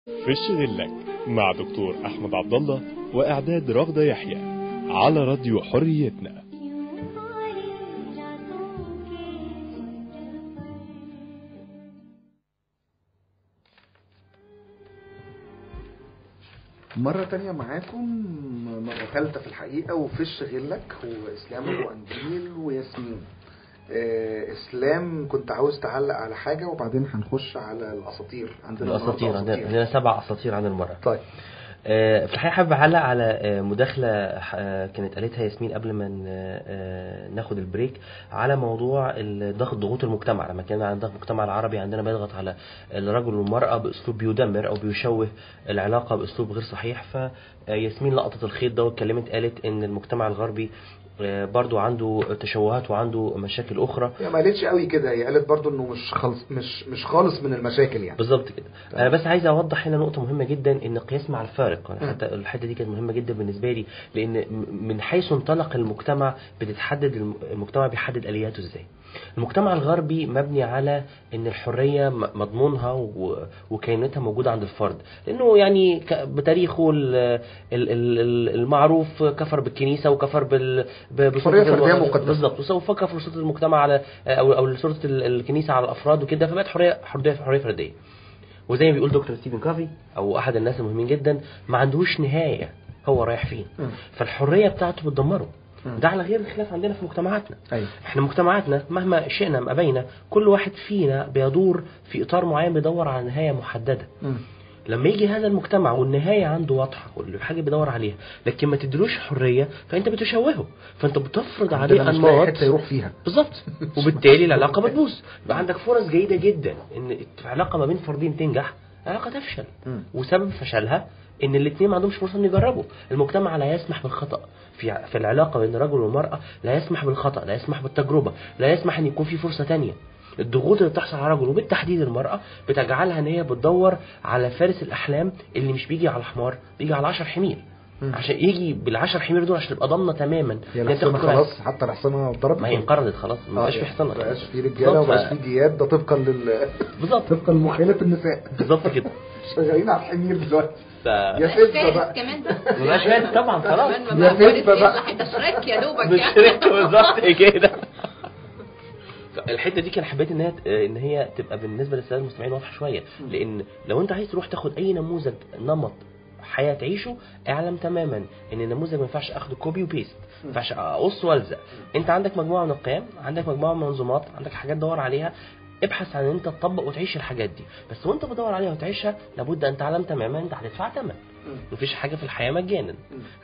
فش غلك مع دكتور أحمد عبد الله وإعداد رغدة يحيى على راديو حريتنا. مرة تانية معاكم، مرة ثالثة في الحقيقة، وفش غلك وإسلام أبو قنديل وياسمين. اسلام كنت عاوز تعلق على حاجة وبعدين هنخش على الاساطير. عندنا الاساطير، عندنا 7 اساطير عن المرأة. طيب في الحقيقة حابب اعلق على مداخله كانت قالتها ياسمين قبل ما ناخد ال break على موضوع الضغط، ضغوط المجتمع. لما كان عن ضغط المجتمع العربي عندنا بيضغط على الرجل والمراة باسلوب بيدمر او بيشوه العلاقة باسلوب غير صحيح. فياسمين لقطت الخيط ده واتكلمت، قالت ان المجتمع الغربي برضو عنده تشوهات وعنده مشاكل اخرى. هي ما قالتش قوي كده، هي قالت برضو انه مش خالص، مش خالص من المشاكل يعني. بالظبط كده. انا بس عايز اوضح هنا نقطة مهمة جدا، ان قياس مع الفارق، أنا حتى الحتة دي كانت مهمة جدا بالنسبة لي، لان من حيث انطلق المجتمع بتتحدد، المجتمع بيحدد الياته ازاي. المجتمع الغربي مبني على ان الحرية مضمونها وكينتها موجودة عند الفرد، لانه يعني بتاريخه المعروف كفر بالكنيسة وكفر بسلطه فردية مقدسة. بالظبط، وسوف كفر سلطة المجتمع على او سلطة الكنيسة على الافراد وكده، فبقت حرية فردية. وزي ما بيقول دكتور ستيفن كافي او احد الناس المهمين جدا، ما عندهوش نهاية، هو رايح فين. فالحريه بتاعته بتدمره. ده على غير الخلاف عندنا في مجتمعاتنا. أيوة. احنا مجتمعاتنا مهما شئنا ام ابينا كل واحد فينا بيدور في اطار معين، بيدور على نهاية محددة. لما يجي هذا المجتمع والنهاية عنده واضحة كل حاجة بيدور عليها، لكن ما تدلوش حرية فانت بتشوهه، فانت بتفرض عليه انماط حتة يروح فيها. بالظبط، وبالتالي العلاقة بتبوظ. يبقى عندك فرص جيدة جدا ان علاقة ما بين فردين تنجح، علاقة تفشل. وسبب فشلها ان الاثنين ما عندهمش فرصة ان يجربوا. المجتمع لا يسمح بالخطا في العلاقة بين الرجل والمراة، لا يسمح بالخطا، لا يسمح بالتجربة، لا يسمح ان يكون في فرصة تانية. الضغوط اللي بتحصل على الرجل وبالتحديد المراة بتجعلها ان هي بتدور على فارس الاحلام اللي مش بيجي على حمار، بيجي على 10 حمير. عشان يجي بال10 حمير دول عشان تبقى ضامنه تماما. يعني خلاص حتى الحصانة اتضربت، ما هي انقرضت خلاص، ما بقاش في حصانه، ما بقاش في رجاله وما بقاش في جياد. ده طبقا لل بالظبط، طبقا لمخيله النساء. بالظبط كده، شغالين على الحمير دلوقتي. يا فيسبا بقى كمان بقى، ما بقاش فارس طبعا خلاص. يا فيسبا بقى حتى شريك يا دوبك يعني، مش شريك بالظبط كده. الحتة دي كان حبيت ان هي تبقى بالنسبة للسادة المستمعين واضحة شوية، لان لو انت عايز تروح تاخد اي نموذج نمط حياة تعيشه، اعلم تماما ان النموذج ما ينفعش اخده copy و paste، ما ينفعش اقص والزق. انت عندك مجموعة من القيم، عندك مجموعة من المنظومات، عندك حاجات تدور عليها، ابحث عن ان انت تطبق وتعيش الحاجات دي. بس وانت بتدور عليها وتعيشها لابد ان تعلم تماما انت هتدفع ثمن. مفيش حاجة في الحياة مجانا.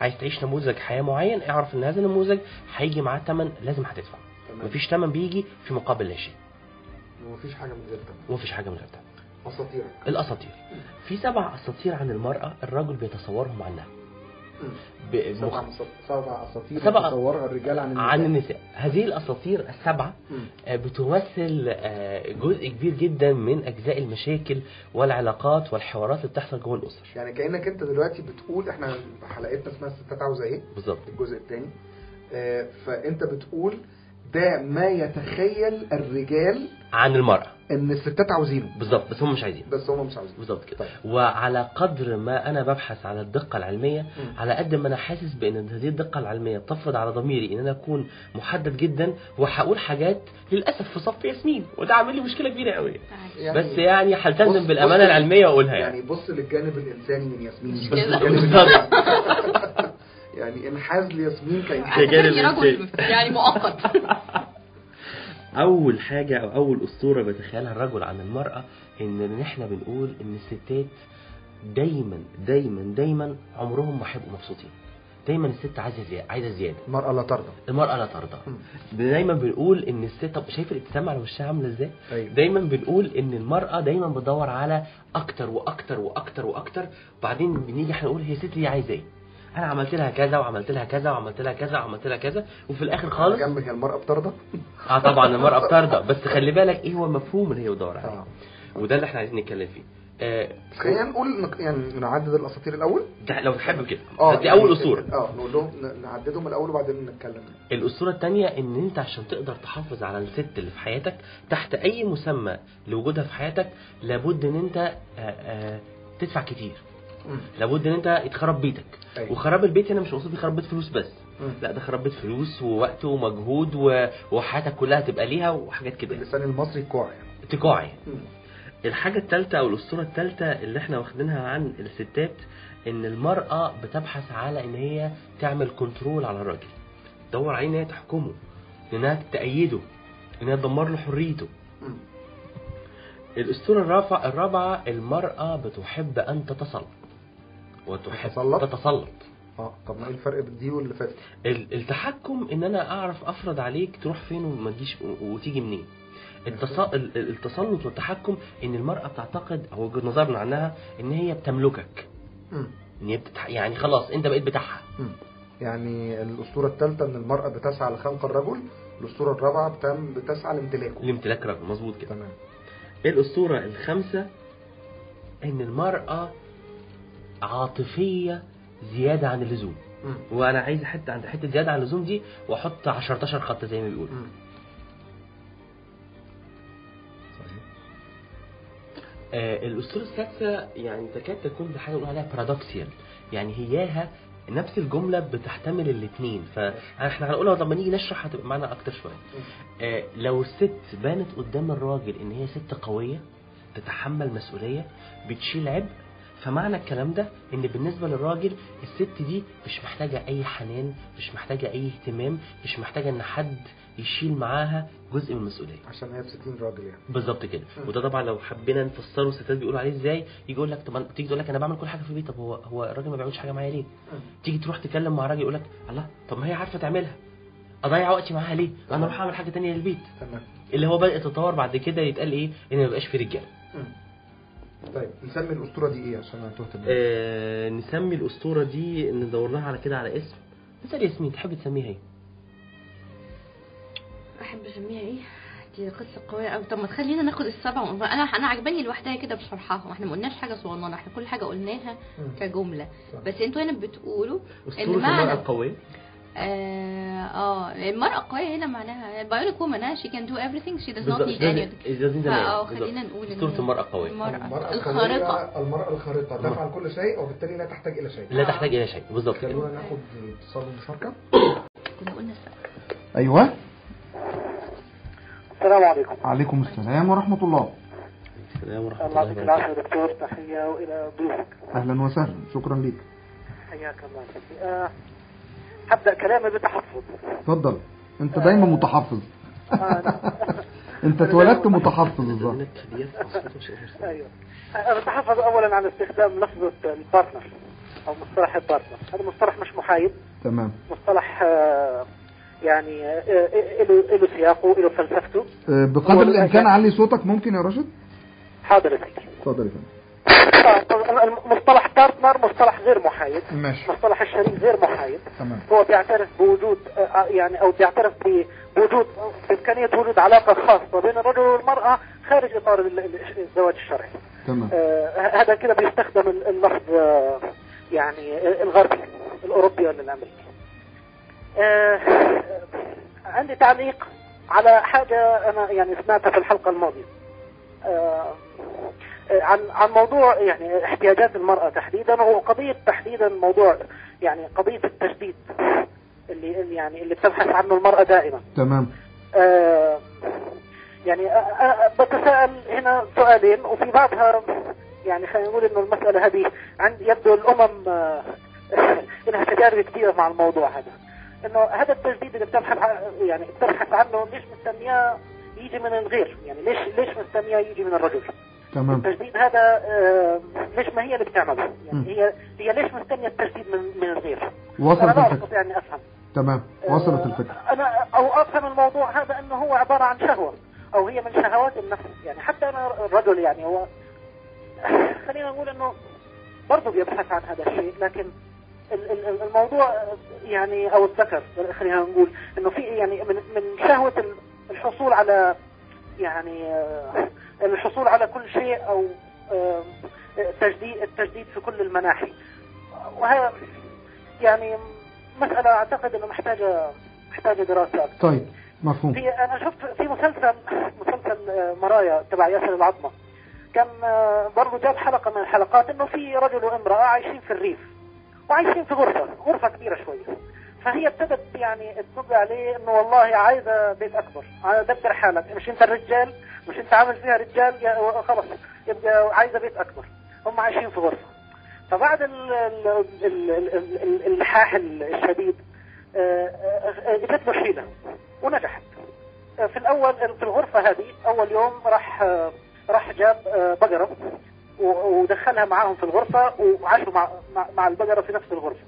عايز تعيش نموذج حياة معين، اعرف ان هذا النموذج هيجي معاه ثمن، لازم هتدفع. مفيش ثمن بيجي في مقابل لا شيء. ومفيش حاجة من غير ثمن. ومفيش حاجة من غير ثمن. اساطير، الاساطير في 7 اساطير عن المراة الرجل بيتصورهم عنها. 7 اساطير بيتصورها الرجال عن النساء. هذه الاساطير ال7 بتمثل جزء كبير جدا من اجزاء المشاكل والعلاقات والحوارات اللي بتحصل جوه الاسر. يعني كانك انت دلوقتي بتقول، احنا حلقتنا اسمها الستات عاوزه ايه بالظبط، الجزء الثاني، فانت بتقول ده ما يتخيل الرجال عن المرأة ان الستات عاوزينه بالظبط، بس هم مش عايزين، بالظبط كده. طيب. وعلى قدر ما انا ببحث على الدقة العلمية، على قد ما انا حاسس بان هذه الدقة العلمية بتفرض على ضميري ان انا اكون محدد جدا، وهقول حاجات للاسف في صف ياسمين، وده عامل لي مشكلة كبيرة قوي يعني. بس يعني هلتزم بالامانة العلمية واقولها. يعني بص للجانب الانساني من ياسمين يعني انحاز لياسمين كان رجل يعني مؤقت. اول حاجة او اول اسطورة بيتخيلها الرجل عن المراة ان احنا بنقول ان الستات دايما دايما دايما عمرهم ما هيبقوا مبسوطين، دايما الست عايزه زيادة، المراة لا ترضى، المراة لا ترضى. دايما بنقول ان الست، طب شايف الابتسامة على وشها عامله ازاي؟ أيوة. دايما بنقول ان المراة دايما بتدور على اكتر واكتر واكتر واكتر، وبعدين بنيجي احنا نقول هي الست دي عايزه ايه؟ انا عملت لها كذا وعملت لها كذا وعملت لها كذا وعملت لها كذا، وفي الاخر خالص جنبك المرأة بترضى. طبعا المرأة بترضى، بس خلي بالك ايه هو المفهوم اللي هي بتدور عليه، وده اللي احنا عايزين نتكلم فيه. خلينا نقول يعني نعدد الاساطير الاول ده لو تحب كده. دي اول اسطورة، نقول لهم نعددهم الاول وبعدين نتكلم. الاسطورة الثانية ان انت عشان تقدر تحافظ على الست اللي في حياتك تحت اي مسمى لوجودها في حياتك، لابد ان انت تدفع كتير، لابد ان انت يتخرب بيتك. أيوة. وخراب البيت هنا مش مقصود بخراب بيت فلوس بس، لا ده خراب بيت فلوس ووقت ومجهود وحياتك كلها تبقى ليها وحاجات كده. باللسان المصري كوع يعني. تكوع يعني. الحاجة الثالثة او الاسطورة الثالثة اللي احنا واخدينها عن الستات، ان المراة بتبحث على ان هي تعمل control على الراجل، تدور عليه ان هي تحكمه، انها تأيده، انها تدمر له حريته. الاسطورة الرابعة، المراة بتحب ان تتسلط وتحب تتسلط. طب ما ايه الفرق بين دي واللي فاتت؟ التحكم ان انا اعرف افرض عليك تروح فين وما تجيش وتيجي منين. التسلط والتحكم ان المراة بتعتقد او وجهة نظرنا عنها ان هي بتملكك، ان هي يعني خلاص انت بقيت بتاعها. يعني الاسطورة الثالثة ان المراة بتسعى لخنق الرجل، الاسطورة الرابعة بتسعى لامتلاكه، لامتلاك الرجل. مظبوط كده. تمام. الاسطورة الخامسة ان المراة عاطفية زيادة عن اللزوم. وانا عايز حتة عند حتة زيادة عن اللزوم دي واحط 10 خط زي ما بيقولوا. الاسطورة السادسة يعني تكاد تكون بحاجة نقول عليها paradoxical، يعني هياها نفس الجملة بتحتمل الاثنين، فاحنا هنقولها لما نيجي نشرح هتبقى معانا اكتر شوية. لو الست بانت قدام الراجل ان هي ست قوية تتحمل مسؤولية بتشيل عبء، فمعنى الكلام ده ان بالنسبة للراجل الست دي مش محتاجه اي حنان، مش محتاجه اي اهتمام، مش محتاجه ان حد يشيل معاها جزء من المسؤولية، عشان هي ب60 راجل يعني. بالظبط كده. وده طبعا لو حبينا نفسره الستات بيقولوا عليه ازاي، يجي يقول لك طب تيجي تقول لك انا بعمل كل حاجة في البيت، طب هو الراجل ما بيعملش حاجة معايا ليه؟ تيجي تروح تكلم مع راجل يقول لك الله طب ما هي عارفه تعملها، اضيع وقتي معاها ليه؟ انا اروح اعمل حاجة ثانية للبيت. تمام. اللي هو بدأ يتطور بعد كده يتقال ايه؟ ان ما بقاش في رجاله. طيب نسمي الأسطورة دي ايه عشان انا تهت؟ نسمي الأسطورة دي ندور لها على كده على اسم. نسأل ياسمين تحب تسميها ايه؟ احب اسميها ايه؟ دي قصة قوية قوي. طب ما تخلينا ناخد السبعة. انا عجباني لوحدها كده بشرحها، واحنا ما قلناش حاجة صغننة، احنا كل حاجة قلناها كجملة. بس انتوا هنا بتقولوا ان المرأة القوية المرأة القوية هنا معناها bionic woman، she can do everything, she does not need anyone. خلينا نقول أسطورة المرأة القوية، المرأة الخارقة، المرأة الخارقة تفعل كل شيء وبالتالي لا تحتاج إلى شيء. لا تحتاج إلى شيء بالضبط. خلونا ناخد اتصال ومشاركة. كنا قلنا السبب. أيوه. السلام عليكم. عليكم السلام ورحمة الله. السلام ورحمة الله. الله يعطيك العافية دكتور، تحية وإلى ضيوفك. أهلا وسهلا، شكرا لك. حياك الله. هبدأ كلامي بتحفظ. اتفضل. انت دايما متحفظ. انت اتولدت متحفظ الظاهر. ايوه. انا بتحفظ اولا عن استخدام لفظة ال partner او مصطلح ال partner. هذا مصطلح مش محايد. تمام. مصطلح يعني له سياقه، له فلسفته. بقدر الامكان علي صوتك ممكن يا راشد؟ حاضر يا سيدي. اتفضل يا فندم. مصطلح partner مصطلح غير محايد. ماشي. مصطلح الشريك غير محايد. تمام. هو بيعترف بوجود يعني او بيعترف بوجود بامكانية وجود علاقة خاصة بين الرجل والمراة خارج اطار الزواج الشرعي. تمام. هذا كده بيستخدم اللفظ يعني الغربي الاوروبي ولا الامريكي. عندي تعليق على حاجة انا يعني سمعتها في الحلقة الماضية. عن موضوع يعني احتياجات المرأة تحديدا، وقضية تحديدا موضوع يعني قضية التجديد اللي يعني اللي بتبحث عنه المرأة دائما. تمام. يعني بتساءل هنا سؤالين، وفي بعضها يعني خلينا نقول انه المسألة هذه عند يبدو الأمم لها تجارب كثيرة مع الموضوع هذا، انه هذا التجديد اللي بتبحث يعني بتبحث عنه ليش مستنياه يجي من الغير؟ يعني ليش مستنياه يجي من الرجل؟ تمام. التجديد هذا ليش ما هي اللي بتعمله؟ يعني هي ليش مستنيه التجديد من الغير؟ وصلت أنا الفكرة. يعني افهم. تمام، وصلت الفكرة. انا او افهم الموضوع هذا انه هو عبارة عن شهوة، او هي من شهوات النفس. يعني حتى انا الرجل يعني هو خلينا نقول انه برضه بيبحث عن هذا الشيء، لكن الموضوع يعني او الذكر خلينا نقول انه في يعني من شهوة الحصول على يعني الحصول على كل شيء، او التجديد في كل المناحي. وهي يعني مسألة اعتقد انه محتاجة دراسة اكثر. طيب مفهوم. في انا شفت في مسلسل مرايا تبع ياسر العظمة، كان برضه جاب حلقة من الحلقات انه في رجل وامرأة عايشين في الريف وعايشين في غرفة كبيرة شوية، فهي ابتدت يعني تطلع عليه انه والله عايزة بيت اكبر، دبر حالك، مش انت الرجال، مش انت عامل فيها رجال، خلاص يبقى عايزة بيت اكبر. هم عايشين في غرفة. فبعد الالحاح الشديد اجت له حيلة ونجحت. في الاول في الغرفة هذه اول يوم راح جاب بقرة ودخلها معاهم في الغرفة وعاشوا مع البقرة في نفس الغرفة.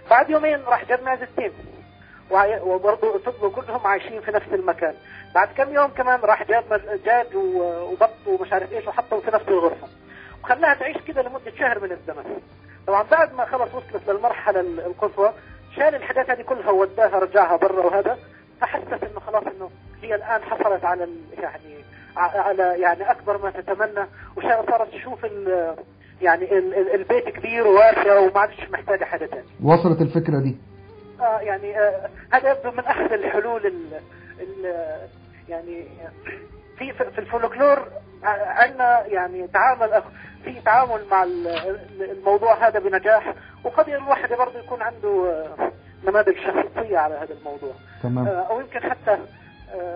بعد يومين راح جاب معزتين وبرضه فضلوا كلهم عايشين في نفس المكان. بعد كم يوم كمان راح جاب دجاج وبط ومش عارف ايش وحطهم في نفس الغرفة وخلاها تعيش كده لمدة شهر من الزمن. طبعا بعد ما خلص وصلت للمرحلة القصوى شال الحاجات هذه كلها ووداها رجعها برا وهذا، فحست انه خلاص انه هي الان حصلت على يعني على يعني اكبر ما تتمنى، وصارت تشوف يعني البيت كبير وواسع وما عادش محتاجه حاجة ثانية. وصلت الفكرة دي. يعني هذا يبدو من احد الحلول ال يعني في الفولكلور عندنا يعني تعامل في تعامل مع الموضوع هذا بنجاح، وقد الواحد برضه يكون عنده نماذج شخصية على هذا الموضوع. تمام. او يمكن حتى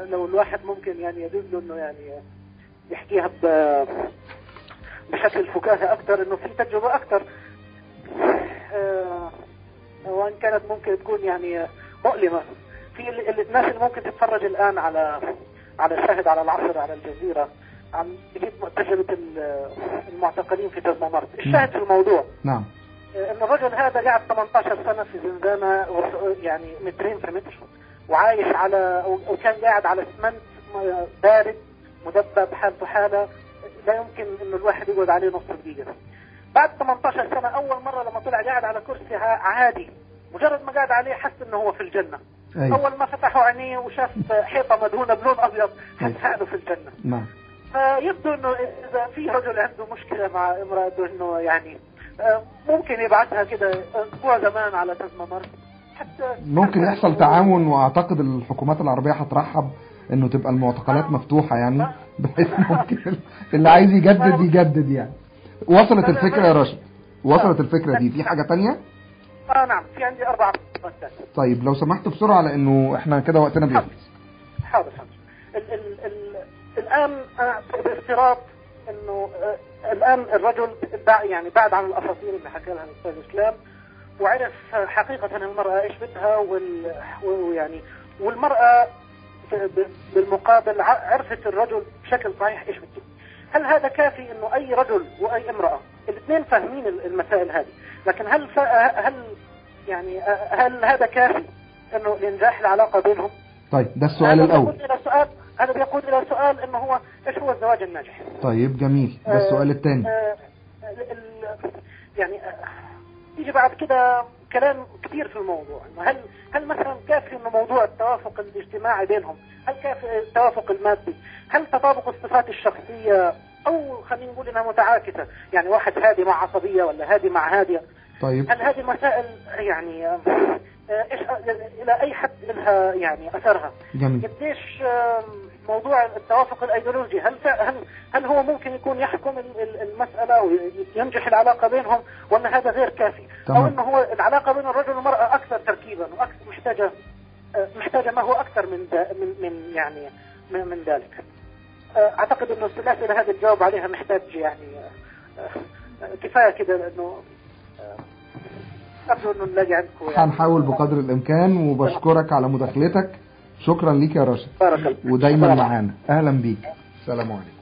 لو الواحد ممكن يعني يجوز له انه يعني يحكيها بشكل فكاهي اكثر، انه في تجربة اكثر، وان كانت ممكن تكون يعني مؤلمة. في الناس اللي ممكن تتفرج الان على شاهد على العصر على الجزيرة عن تجربة المعتقلين في تزمامرت. الشاهد في الموضوع نعم ان الرجل هذا قعد 18 سنة في زنزانة يعني مترين في متر، وعايش على وكان قاعد على اسمنت بارد مدبب حالته حالة لا يمكن انه الواحد يقعد عليه نص دقيقة. بعد 18 سنة اول مرة لما طلع قاعد على كرسي عادي، مجرد ما قاعد عليه حس انه هو في الجنة. أيوة. اول ما فتحوا عينيه وشاف حيطة مدهونة بلون ابيض حس حاله في الجنة. نعم. فيبدو انه اذا في رجل عنده مشكلة مع امرأته انه يعني ممكن يبعثها كده اسبوع زمان على تزمامرت، حتى ممكن يحصل تعاون، واعتقد الحكومات العربية هترحب انه تبقى المعتقلات مفتوحة يعني، بحيث ممكن اللي عايز يجدد يجدد يعني. وصلت الفكرة يا راشد؟ وصلت الفكرة دي. في حاجة تانية؟ نعم، في عندي 4 نقاط. طيب لو سمحت بسرعة لانه احنا كده وقتنا بيخلص. حاضر حاضر. الان بافتراض انه الان الرجل يعني بعد عن الاساطير اللي حكى لها الاستاذ اسلام، وعرف حقيقة المرأة ايش بدها، ويعني والمرأة بالمقابل عرفت الرجل بشكل صحيح ايش بده. هل هذا كافي انه اي رجل واي امرأة الاثنين فاهمين المسائل هذه، لكن هل يعني هل هذا كافي انه لانجاح العلاقة بينهم؟ طيب ده السؤال الاول. هذا بيقود الى سؤال انه هو ايش هو الزواج الناجح؟ طيب جميل، ده السؤال الثاني. يعني يجي بعد كده كلام كثير في الموضوع، انه هل مثلا كافي انه موضوع التوافق الاجتماعي بينهم، هل كافي التوافق المادي، هل تطابق الصفات الشخصية، او خلينا نقول انها متعاكسة، يعني واحد هادي مع عصبية ولا هادي مع هادية. طيب هل هذه مسائل يعني ايش الى اي حد لها يعني اثرها؟ جميل. قديش موضوع التوافق الايديولوجي هل هو ممكن يكون يحكم المسألة وينجح العلاقة بينهم، ولا هذا غير كافي؟ تمام. او انه هو العلاقة بين الرجل والمرأة اكثر تركيبا واكثر محتاجة ما هو اكثر من من يعني من ذلك. اعتقد انه الاسئلة هذه الجواب عليها محتاج يعني كفاية كده، لانه أرجو انه نلاقي عندكم يعني. هنحاول بقدر الامكان، وبشكرك على مداخلتك. شكرا ليك يا راشد، بارك الله ودايما معانا. اهلا بيك، السلام عليكم.